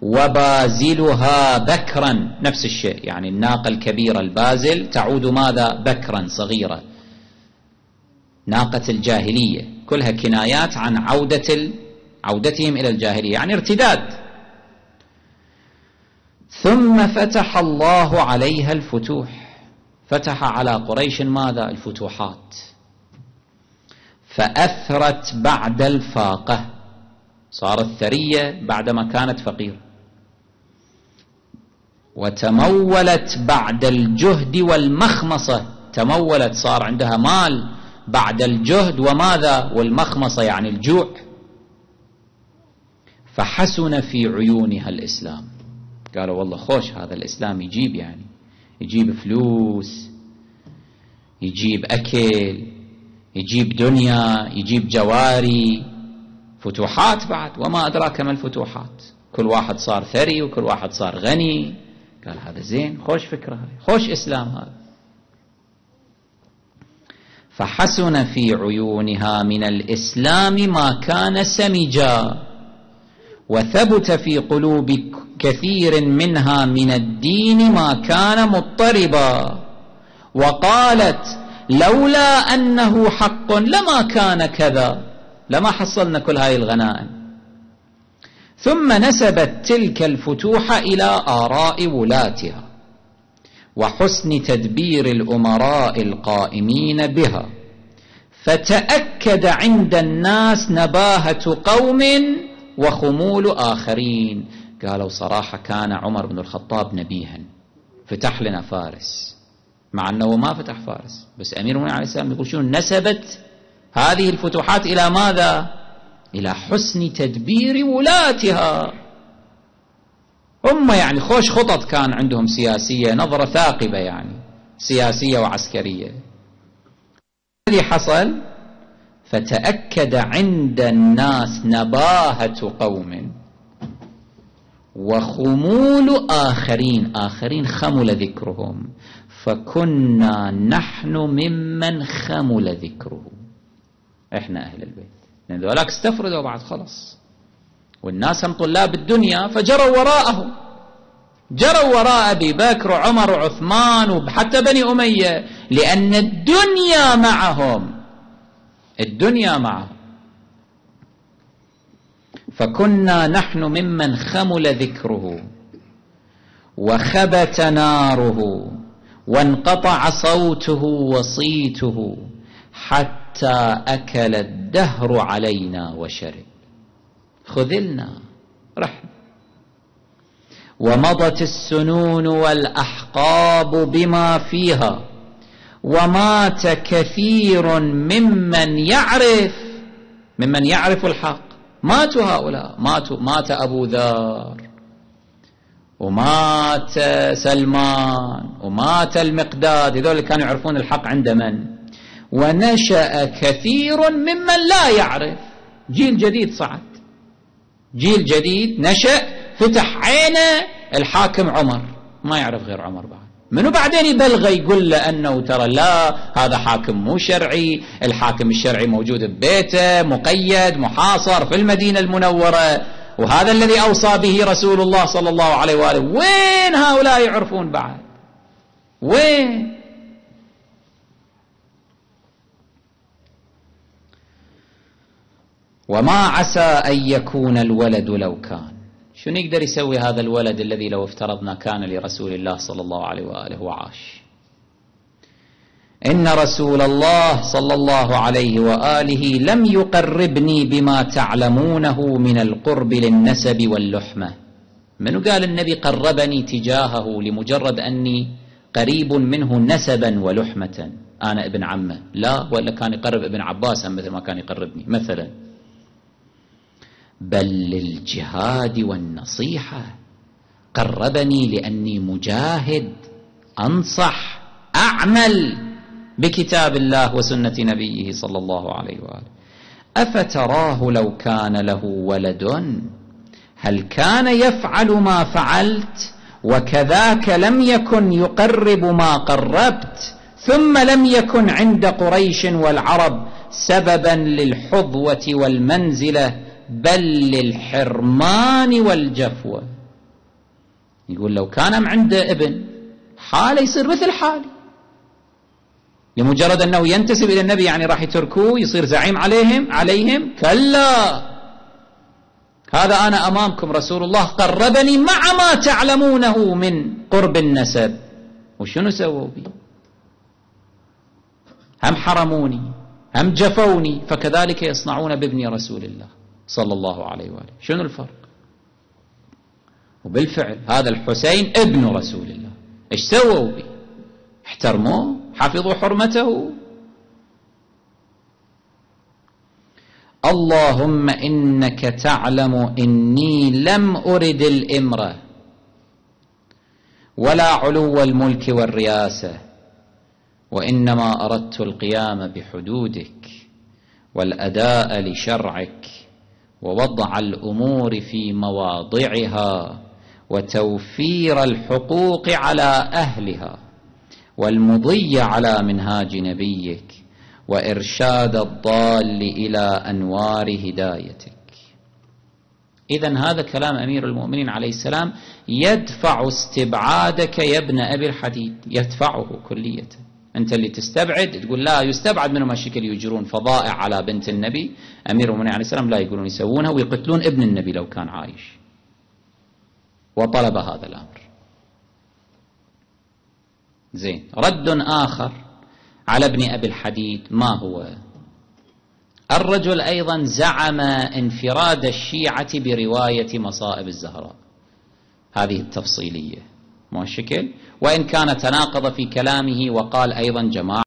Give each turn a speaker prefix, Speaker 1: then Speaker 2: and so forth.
Speaker 1: وبازلها بكرا، نفس الشيء، يعني الناقة الكبيرة البازل تعود ماذا؟ بكرا صغيرة، ناقة الجاهلية، كلها كنايات عن عودتهم إلى الجاهلية، يعني ارتداد. ثم فتح الله عليها الفتوح، فتح على قريش ماذا؟ الفتوحات. فأثرت بعد الفاقة، صارت ثرية بعدما كانت فقيرة، وتمولت بعد الجهد والمخمصة، تمولت صار عندها مال بعد الجهد وماذا؟ والمخمصة يعني الجوع. فحسن في عيونها الإسلام، قالوا والله خوش هذا الإسلام يجيب، يعني يجيب فلوس، يجيب أكل، يجيب دنيا، يجيب جواري، فتوحات بعد، وما أدراك ما الفتوحات، كل واحد صار ثري وكل واحد صار غني. قال هذا زين، خوش فكرة هاي، خوش إسلام هذا. فحسن في عيونها من الإسلام ما كان سمجا، وثبت في قلوب كثير منها من الدين ما كان مضطربا، وقالت لولا أنه حق لما كان كذا، لما حصلنا كل هاي الغنائم. ثم نسبت تلك الفتوح إلى آراء ولاتها وحسن تدبير الأمراء القائمين بها، فتأكد عند الناس نباهة قوم وخمول آخرين. قالوا صراحة كان عمر بن الخطاب نبيها، فتح لنا فارس، مع أنه ما فتح فارس، بس أمير المؤمنين عليه السلام يقول شنو؟ نسبت هذه الفتوحات إلى ماذا؟ إلى حسن تدبير ولاتها. هم يعني خوش خطط كان عندهم سياسية، نظرة ثاقبة يعني سياسية وعسكرية. الذي حصل فتأكد عند الناس نباهة قوم وخمول آخرين، آخرين خمل ذكرهم، فكنا نحن ممن خمل ذكره، احنا أهل البيت، لأن ذولاك استفردوا بعد خلص، والناس هم طلاب الدنيا فجروا وراءهم، جروا وراء أبي بكر وعمر وعثمان وحتى بني أمية، لأن الدنيا معهم، الدنيا معهم. فكنا نحن ممن خمل ذكره وخبت ناره وانقطع صوته وصيته حتى أكل الدهر علينا وشرب، خذلنا رحنا. ومضت السنون والأحقاب بما فيها، ومات كثير ممن يعرف، ممن يعرف الحق. ماتوا هؤلاء، ماتوا، مات أبو ذر ومات سلمان ومات المقداد، هذول كانوا يعرفون الحق عند من؟ ونشأ كثير ممن لا يعرف، جيل جديد صعد، جيل جديد نشأ، فتح عينه الحاكم عمر، ما يعرف غير عمر بعد. منو بعدين يبلغه يقول له أنه ترى لا، هذا حاكم مو شرعي، الحاكم الشرعي موجود ببيته، مقيد محاصر في المدينة المنورة، وهذا الذي أوصى به رسول الله صلى الله عليه وآله. وين هؤلاء يعرفون بعد؟ وين؟ وما عسى أن يكون الولد لو كان. شو نقدر يسوي هذا الولد الذي لو افترضنا كان لرسول الله صلى الله عليه وآله وعاش؟ إن رسول الله صلى الله عليه وآله لم يقربني بما تعلمونه من القرب للنسب واللحمة. منو قال النبي قربني تجاهه لمجرد أني قريب منه نسبا ولحمة، أنا ابن عمه؟ لا، ولا كان يقرب ابن عباس مثل ما كان يقربني مثلا. بل للجهاد والنصيحة قربني، لأني مجاهد، أنصح، أعمل بكتاب الله وسنة نبيه صلى الله عليه وآله. أفتراه لو كان له ولد هل كان يفعل ما فعلت؟ وكذاك لم يكن يقرب ما قربت، ثم لم يكن عند قريش والعرب سببا للحظوة والمنزلة، بل للحرمان والجفوة. يقول لو كان عنده ابن حاله يصير مثل حالي، لمجرد أنه ينتسب إلى النبي يعني راح يتركوه يصير زعيم عليهم؟ كلا، هذا أنا أمامكم رسول الله قربني مع ما تعلمونه من قرب النسب، وشنو سووا بي؟ هم حرموني، هم جفوني، فكذلك يصنعون بابن رسول الله صلى الله عليه وآله. شنو الفرق؟ وبالفعل هذا الحسين ابن رسول الله، ايش سووا به؟ احترموه، حفظوا حرمته. اللهم إنك تعلم إني لم أرد الإمرة ولا علو الملك والرياسة، وإنما أردت القيام بحدودك والأداء لشرعك ووضع الأمور في مواضعها وتوفير الحقوق على أهلها والمضي على منهاج نبيك وإرشاد الضال إلى أنوار هدايتك. إذن هذا كلام أمير المؤمنين عليه السلام يدفع استبعادك يا ابن أبي الحديد، يدفعه كلية. أنت اللي تستبعد تقول لا يستبعد منهم الشكل، يجرون فضائع على بنت النبي، أمير المؤمنين عليه السلام لا يقولون يسوونها ويقتلون ابن النبي لو كان عايش، وطلب هذا الأمر. زين، رد آخر على ابن أبي الحديد ما هو؟ الرجل أيضا زعم انفراد الشيعة برواية مصائب الزهراء، هذه التفصيلية مو الشكل، وإن كان تناقض في كلامه وقال أيضا جماعة